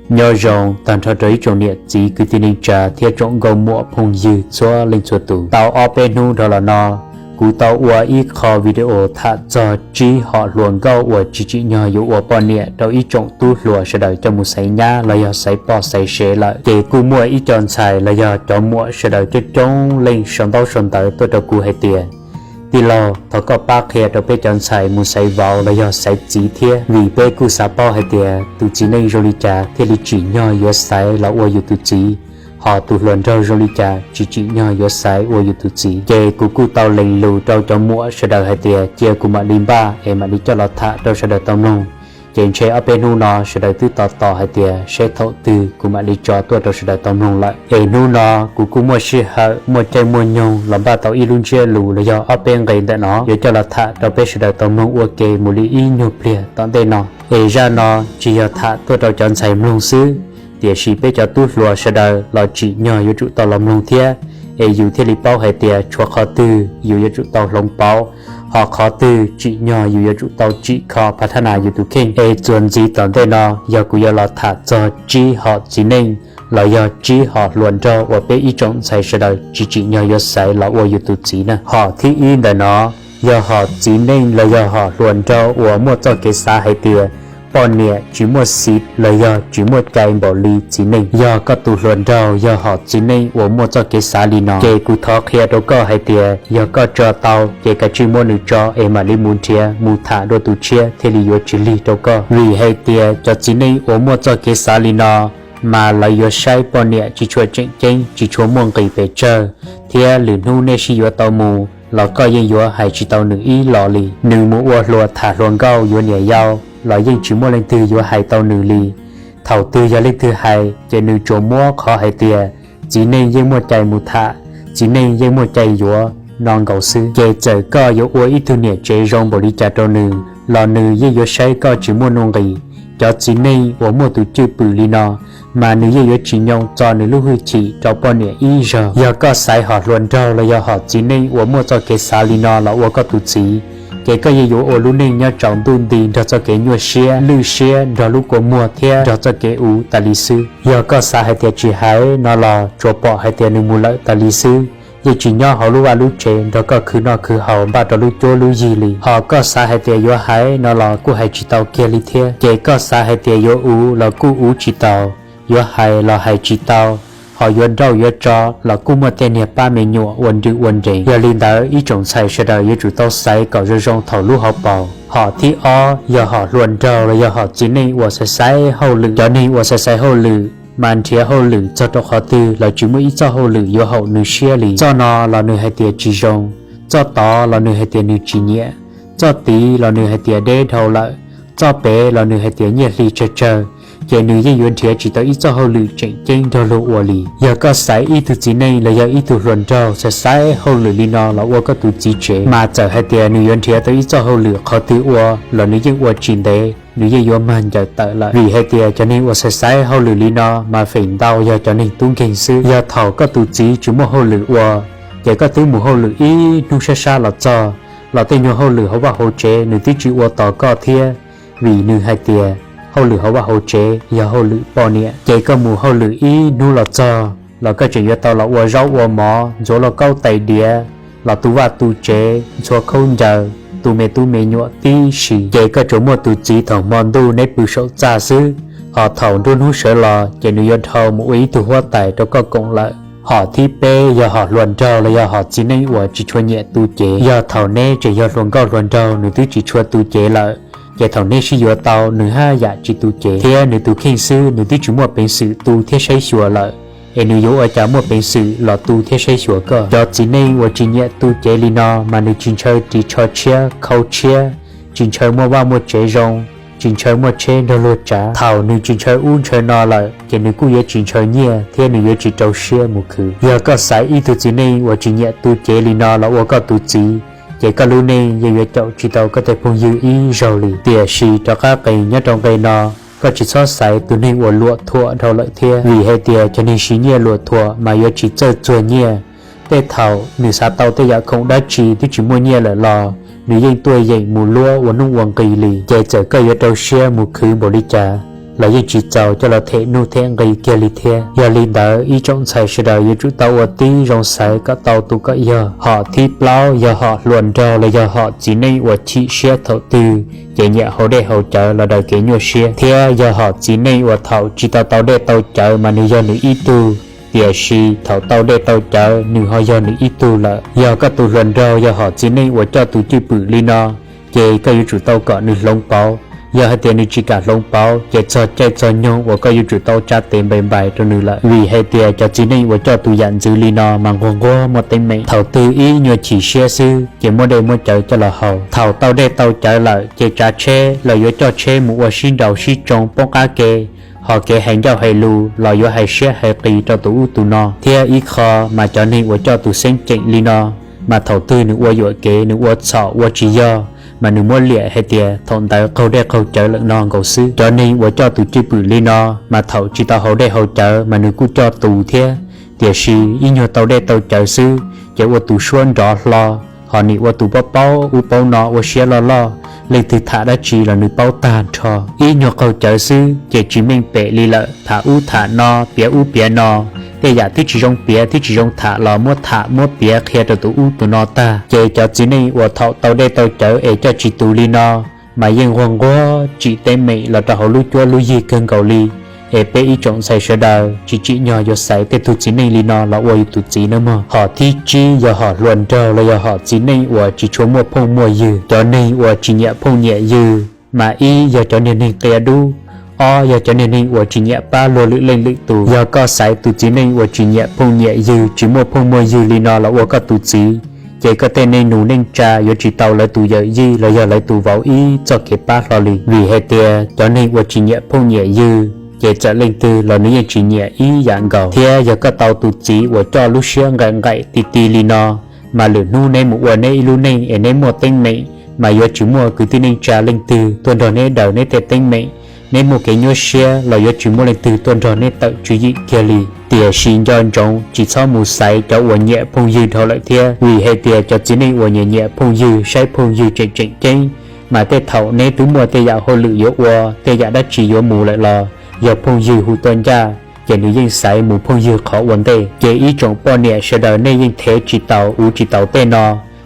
Nyob zoo tag nrho rau ib tsoom niam txiv kwv tij neej tsa thiab tsoom nkauj muam phooj ywg txhua leej txhua tus. Tau ob peb hnub dhau los no, kuv tau ua ib qho video tham txog tsib hom hluas nkauj uas tsis tsim nyog yuav ua poj niam rau ib tsoom tub hluas sawv daws coj mus xaiv nyab los yog xaiv poj xaiv sev lawm. Ces kuj muaj ib co ntxhais los yog cov muam sawv daws coob coob leej sau ntaub sau ntawv tuaj rau kuv hais tias, tij laug, thov koj pab qhia rau peb cov ntxhais mus xaiv vauv los yog xaiv txiv thiab, vim peb kuj xav paub hais tias tus txiv neej zoo li cas thiaj li tsim nyog yuav xaiv los ua yus tus txiv, hos tus hluas nraug zoo li cas tsis tsim nyog yuav xaiv ua yus tus txiv. Ces kuv kuj tau lees lus rau cov muam sawv daws hais tias cia kuv mam li npaj es mam li coj los tham rau sawv daws tau mloog. Ces ntshe ob peb hnub no sawv daws twb tos tos hais tias seb thaum twg kuv mam li tso tuaj rau sawv daws tau mloog lawm. Es hnub no kuv kuj muaj sij hawm muaj caij muaj nyoog los npaj tau ib lub ntsiab lus los yog ob peb nqe ntawm no yuav coj los tham rau peb sawv daws tau mloog ua ke mus li ib nyuag pliag tom ntej no. Es zaj no tsis yog tham tuaj rau cov ntxhais mloog xwb, tiam sis peb cov tub hluas sawv daws los tsim nyog yuav tsum tau los mloog thiab, es yus thiaj li paub hais tias tshuav qhov twg yus yuav tsum tau hloov pauv, hos qhov twg tsim nyog yus yuav tsum tau tsim kho phav thab nas yus tus kheej. Es txuas ntxiv tom ntej no yog kuv yuav los tham txog tsib hom txiv neej los yog tsib hom hluas nraug uas peb ib tsoom ntxhais sawv daws tsis tsim nyog yuav xaiv los ua yus tus txiv na. Hom thib ib ntawm no yog hom txiv neej los yog hom hluas nraug uas muaj txoj kev xav hais tias poj niam tsis muaj xiv los yog tsis muaj cai npaum li txiv neej. Yog koj tus hluas nraug yog hom txiv neej uas muaj txoj kev xav li no, ces kuv thov qhia rau koj hais tias yog koj tso tau ces kav tsij muab nws tso es mam li mus nrhiav mus tham dua tus tshiab thiaj li yuav tsis lig rau koj. Vim hais tias cov txiv neej uas muaj txoj kev xav li no mas lawv yuav saib poj niam tsis tshua tseem ceeb, tsis tshua muaj nqis pes tsawg, thiab lwm hnub nej sib yuav tau mus los koj yeej yuav hais tsis tau nws ib los li. Nws mus ua hluas tham hluas nkauj yuav niam yau los yeej tsis muaj leej twg yuav hais tau nws li. Thaum twg yog leej twg hais ces nws tsuas muab qhov hais tias txiv neej yeej muaj cai mus tham, txiv neej yeej muaj cai yuav no nkaus xwb. Ces txawm koj yuav ua ib tug niam tsev zoo npaum li cas rau nws los nws yeej yuav saib koj tsis muaj nuj nqis. Cov txiv neej uas muaj tus cwj pwm li no mas nws yeej yuav tsis nyoo txo nws lub hwj chim rau poj niam ib zaug. Yog koj xaiv hom hluas nraug los yog hom txiv neej uas muaj txoj kev xav li no los ua koj tus txiv, ces koj yeej yuav ua lub neej nyob tsaus ntuj nti nrog txoj kev nyuaj siab, lwj siab, nrog lub kua muag thiab nrog txoj kev uv tas li xwb. Yog koj xav hais tias tsis hais no los tsuas pom hais tias nws mus lawm tas li xwb, yeej tsis nyob hauv lub vaj lub tsev nrog koj khwv noj khwv haus npaj rau lub cuab lub yig li. Hos koj xav hais tias yuav hais no los kuj hais tsis tau kiag li thiab. Ces koj xav hais tias yuav uv los kuj uv tsis taus, yuav hais los hais tsis tau, hos yuav nrauj yuav tso los kuj muaj tej niag pab me nyuam ua nrwg ua nrees. Yog li ntawd ib tsoom ntxhais sawv daws yuav tsum tau xaiv kom zoo zoo thaum lub hauv paus. Hom thib ob yog hom hluas nraug los yog hom txiv neej uas xaiv xaiv hauj lwm. Cov neeg uas xaiv xaiv hauj lwm mas nrhiav hauj lwm txog rau qhov twg los tsis muaj ib txoj hauj lwm yuav haum nws siab li. Txoj no los nws hais tias tsis zoo, txoj tod los nws hais tias nws tsis nyiam, txoj tid los nws hais tias deb dhau lawm, txoj pem los nws hais tias nyiaj hli tsawg tsawg, ces nws yeej yuav nrhiav tsis tau ib txoj hauj lwm tseem ceeb nrog luag ua li. Yog koj xaiv ib tug txiv neej los yog ib tug hluas nraug xaiv xaiv hauj lwm li no los ua koj tus txiv tsev, mas txawm hais tias nws yuav nrhiav tau ib txoj hauj lwm qhov twg ua los nws yeej ua tsis ntev, nws yeej yuav mag ncaws tawm lawm. Vim hais tias cov neeg uas xaiv xaiv hauj lwm li no mas feem ntau yog cov neeg tub nkeeg xwb. Yog thaum koj tus txiv tsis muaj hauj lwm ua, ces koj twb mus hauj lwm ib hnub sab sab los txog, los tej nyuag hauj lwm hauv vaj hauv tsev nws twb tsis ua tos koj thiab, vim nws hais tias hauj lwm hauv vaj hauv tsev yog hauj lwm poj niam. Ces koj mus hauj lwm ib hnub los txog los koj tseem yuav tau los ua zaub ua mov, ntxuav lauj kaub tais diav, los tu vaj tu tsev, ntxhua khaub ncaws, tu me tub me nyuam tib si. Ces koj tsuas muaj tus txiv thaum hmo ntuj neb pw saum txaj xwb, hos thaum nruab hnub sawv los ces nws yuav dhau mus ua ib tug huab tais rau koj koom lawm. Hom thib peb yog hom hluas nraug los yog hom txiv neej uas tsis tshua nyiam tu cev. Yog thaum neb tseem yog hluas nkauj hluas nraug nws twb tsis tshua tu cev lawm, ces thaum neb sib yuav tau nws haj yam tsis tu cev, thiab nws tus kheej xwb nws twb tsis muaj peev xwm tu thiab saib xyuas lawm, es nws yuav ua cas muaj peev xwm los tu thiab saib xyuas koj? Cov txiv neej uas tsis nyiam tu cev li no mas nws tsis ntshaw ris tsho tshiab khau tshiab, tsis ntshaw muaj vaj muaj tsev zoo, tsis ntshaw muaj tsheb nrog luag tsav. Thaum nws tsis ntshaw ub ntshaw no lawm ces nws kuj yuav tsis ntshaw nyiaj thiab nws yuav tsis rau siab mus khwv. Yog koj xaiv ib tug txiv neej uas tsis nyiam tu cev li no los ua koj tus txiv, ces koj lub neej yeej yuav caum tsis tau koj tej phooj ywg ib zaug li. Tiam sis rov qab qees nyob rau nqe no, koj tsis txhob xaiv tus neeg uas luam thuam dhau lawm thiab, vim hais tias cov neeg siv nyiaj luam thuam mas yuav tsis txawj txuag nyiaj. Tej thaum nws xav tau tej yam khoom dab tsi twb tsis muaj nyiaj lawm los nws yeej tuaj yeem mus luab ua nuj ua nqi li. Ces txawm koj yuav rau siab mus khwv npaum li cas, los yeej tsis txaus coj los them nuj them nqi kiag li thiab. Yog li ntawd ib tsoom ntxhais sawv daws yuav tsum tau ua tib zoo xaiv kom tau tus kom yog. Hom thib plaub yog hom hluas nraug los yog hom txiv neej uas chim siab thaum twg ces nyiam haus dej haus cawv los daws kev nyuaj siab, thiab yog hom txiv neej uas thaum tsis tau tau dej tau cawv mas nws yog nws ib tug, tiam sis thaum tau dej tau cawv nws ho yog nws ib tug lawm. Yog koj tus hluas nraug yog hom txiv neej uas coj tus cwj pwm li no, ces koj yuav tsum tau kom nws hloov pauv. Yog hais tias nws tsis kam hloov pauv ces txog caij txog nyoog uas koj yuav tsum tau tsa tes npais npais rau nws lawm, vim hais tias cov txiv neej uas coj tus yam ntxwv li no mas nquag nquag muaj teeb meem. Thaum twg ib nyuag chim siab xwb ces muab dej muab cawv coj los haus. Thaum tau dej tau cawv lawm ces tsav tsheb los yuav coj tsheb mus ua sib nraus sib tsoo poob qab ke, ho kev hais ncauj hais lus los yuav hais siab hais qis rau tus ub tus no, thiab ib qho mas cov neeg uas coj tus xeeb ceem li no mas thaum twg nws ua yuam kev, nws ua txhaum ua tsis yog mas nws muab liam hais tias thaum ntawd qaug dej qaug cawv lawm no nkaus xwb. Cov neeg uas coj tus cwj pwm li no mas thaum tsis tau haus dej haus cawv mas nws kuj coj tus thiab, tiam sis ib nyuag tau dej tau cawv xwb ces ua tus suab nrov hlo, ho nim ua tus paub paub ub paub no, ua siab loj loj, leej twg tham dab tsi los nws paub tag nrho. Ib nyuag qaug cawv xwb ces tsis meej pem li lawm, tham ub tham no, piav ub piav no, tej yam twb tsis zoo piav twb tsis zoo tham los muab tham muab piav qhia rau tus ub tus no tag. Ces cov txiv neej uas thaum tau dej tau cawv es coj tsis tus li no mas yeej nquag nquag tsim teeb meem los rau hauv lub cuab lub yig kawg nkaus li. Es peb ib tsoom ntxhais sawv daws tsis tsim nyog yuav xaiv tej tug txiv neej li no los ua yus tus txiv nawb mog. Hom thib tsib yog hom hluas nraug los yog hom txiv neej uas tsis tshua muaj phooj muaj ywg. Cov neeg uas tsis nyiam phooj nyiam ywg mas ib yog cov niag neeg qia dub, ob yog cov niag neeg uas tsis nyiam pab luag lwm leej lwm tus. Yog koj xaiv tus txiv neej uas tsis nyiam phooj nyiam ywg, tsis muaj phooj muaj ywg li no los ua koj tus txiv, ces koj tej neej nus neej tsa yuav tsis tau lawv tus yawm yij los yog lawv tus vauv ib txoj kev pab hlo li. Vim hais tias cov neeg uas tsis nyiam phooj nyiam ywg ces txawm leej twg los nws yeej tsis nyiam ib yam nkaus. Thiab yog koj tau tus txiv uas coj lub siab nqaim nqaim ti ti li no, mas lwm hnub neb mus ua neb ib lub neej es neb muaj teeb meem, mas yuav tsis muaj kwv tij neej tsa leej twg tuaj nrog neb daws neb tej teeb meem. Neb muaj kev nyuaj siab los yuav tsis muaj leej twg tuaj nrog neb tawm tswv yim kiag li. Tiam sis nco ntsoov tsis txhob mus xaiv cov uas nyiam phooj ywg dhau lawm thiab, vim hais tias cov txiv neej uas nyiam nyiam phooj ywg, saib phooj ywg tseem tseem ceeb, mas tej thaum neb twb muaj tej yam hauj lwm yuav ua, tej yam dab tsi yuav mus lawm los yog phooj ywg hu tuaj ncaj, ces nws yeej xaiv mus phooj ywg qhov ua ntej. Ces ib tsoom poj niam sawv daws nej yeej thev tsis taus uv tsis taus tej no,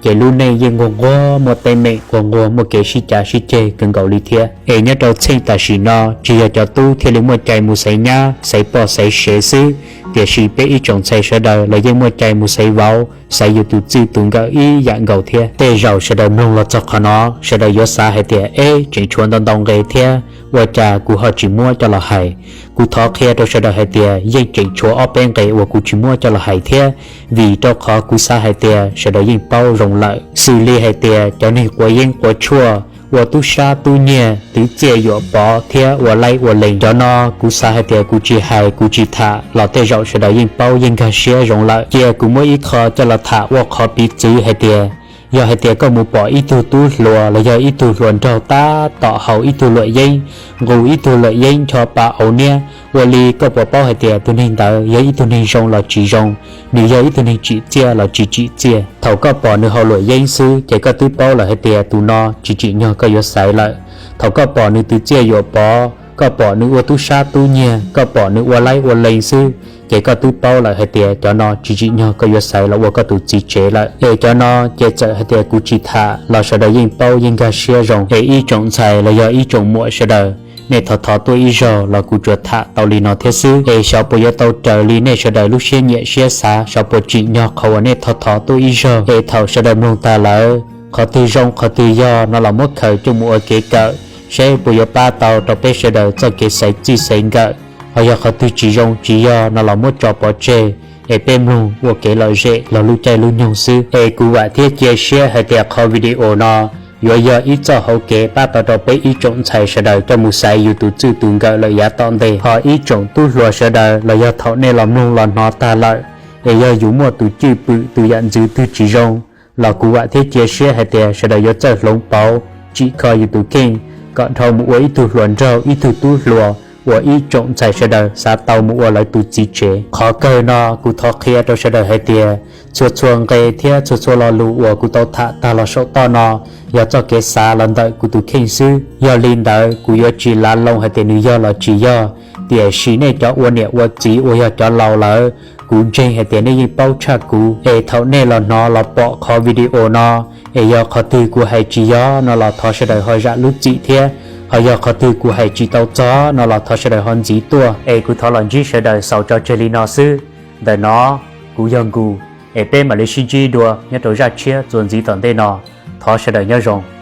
ces lub neej yeej nquag nquag muaj teeb meem, nquag nquag muaj kev sib cav sib ceg kawg nkaus li thiab. Es nyob rau txheej tam sim no tsis yog cov tub thiaj li muaj cai mus xaiv nyab xaiv poj xaiv sev xwb, tiam sis peb ib tsoom ntxhais sawv daws los yeej muaj cai mus xaiv vauv, xaiv yus tus txij tus nkawm ib yam nkaus thiab. Tej zaum sawv daws mloog los txog qhov no sawv daws yuav xav hais tias eb, tseem tshuav ntau ntau nqe thiab, ua cas kuv ho tsis muab coj los hais? Kuv thov qhia rau sawv daws hais tias yeej tseem tshuav ob peb nqe uas kuv tsis muab coj los hais thiab, vim rau qhov kuv xav hais tias sawv daws yeej paub zoo lawm. Xws li hais tias cov neeg quav yeeb quav tshuaj, ua tub sab tub nyiag, twv txiaj yuam pov thiab ua laib ua lees, cov no kuv xav hais tias kuv tsis hais kuv tsis tham los tej zaum sawv daws yeej paub yeej nkag siab zoo lawm. Cia kuv muab ib qho coj los tham ua qhov piv txwv hais tias, yog hais tias koj mus pom ib tug tub hluas los yog ib tug hluas nraug tab tom haus ib tug luam yeeb, nqus ib tug luam yeeb ncho pa auv niab, ua li koj puas paub hais tias tus neeg ntawd yog ib tug neeg zoo los tsis zoo, nws yog ib tug neeg tsim txiaj los tsis tsim txiaj? Thaum koj pom nws haus luam yeeb xwb ces koj twb paub lawm hais tias tus no tsis tsim nyog koj yuav xaiv lawm. Thaum koj pom nws twv txiaj yuam pov, koj pom nws ua tub sab tub nyiag, koj pom nws ua laib ua lees xwb, ces koj twb paub lawm hais tias cov no tsis tsim nyog koj yuav xaiv los ua koj tus txiv tsev lawm. Es cov no ces txawm hais tias kuv tsis tham los sawv daws yeej paub yeej nkag siab zoo. Es ib tsoom ntxhais los yog ib tsoom muam sawv daws, nej thov thov tuaj ib zaug los kuv tsuas tham tau li no thiab xwb. Es xyov puas yuav tau raws li nej sawv daws lub siab nyiam siab xav, xyov puas tsim nyog qhov uas nej thov thov tuaj ib zaug. Es thaum sawv daws mloog tag lawm, qhov twg zoo qhov twg yog no los muab khaws coj mus ua kev kawm, saib puas yuav pab tau rau peb sawv daws txoj kev xaiv txij xaiv nkawm. Ho yog qhov twg tsis zoo tsis yog no los muab tso pov tseg, es peb mloog ua kev lom zem los lub caij lub nyoog xwb. Es kuv vam thiab cia siab hais tias qhov video no yuav yog ib txoj hauv kev pab tau rau peb ib tsoom ntxhais sawv daws coj mus xaiv yus tus txij tus nkawm lawm yav tom ntej. Ho ib tsoom tub hluas sawv daws los yog thaum nej los mloog los hnov tag lawm, es yog yus muaj tus cwj pwm tus yam ntxwv twg tsis zoo, los kuv vam thiab cia siab hais tias sawv daws yuav txawj hloov pauv, tsim kho yus tus kheej, kom dhau mus ua ib tug hluas nraug ib tug tub hluas uas ib tsoom ntxhais sawv daws xav tau mus ua lawv tus txiv tsev. Qhov kawg no kuv thov qhia rau sawv daws hais tias txhua txhua nqe thiab txhua txhua lo lus uas kuv tau tham tag los saum toj no yog txoj kev xav los ntawm kuv tus kheej xwb. Yog li ntawd kuv yuav tsis lav loo hais tias nws yog los tsis yog, tiam sis nej cov ua niam ua txiv uas yog cov laus lawm, kuv ntseeg hais tias nej yeej paub tshaj kuv. Es thaum nej los hnov los pom qhov video no, es yog qhov twg kuv hais tsis yog no los thov sawv daws ho zam lub txim thiab, ho yog qhov twg kuv hais tsis tau txog no los thov sawv daws ho ntxiv tuaj. Es kuv thov los ntsib sawv daws xaus tso tseg li no xwb. Ntawm no kuv yog Nkus, es peb mam li sib ntsib dua nyob rau zaj tshiab txuas ntxiv tom ntej no. Thov sawv daws nyob zoo.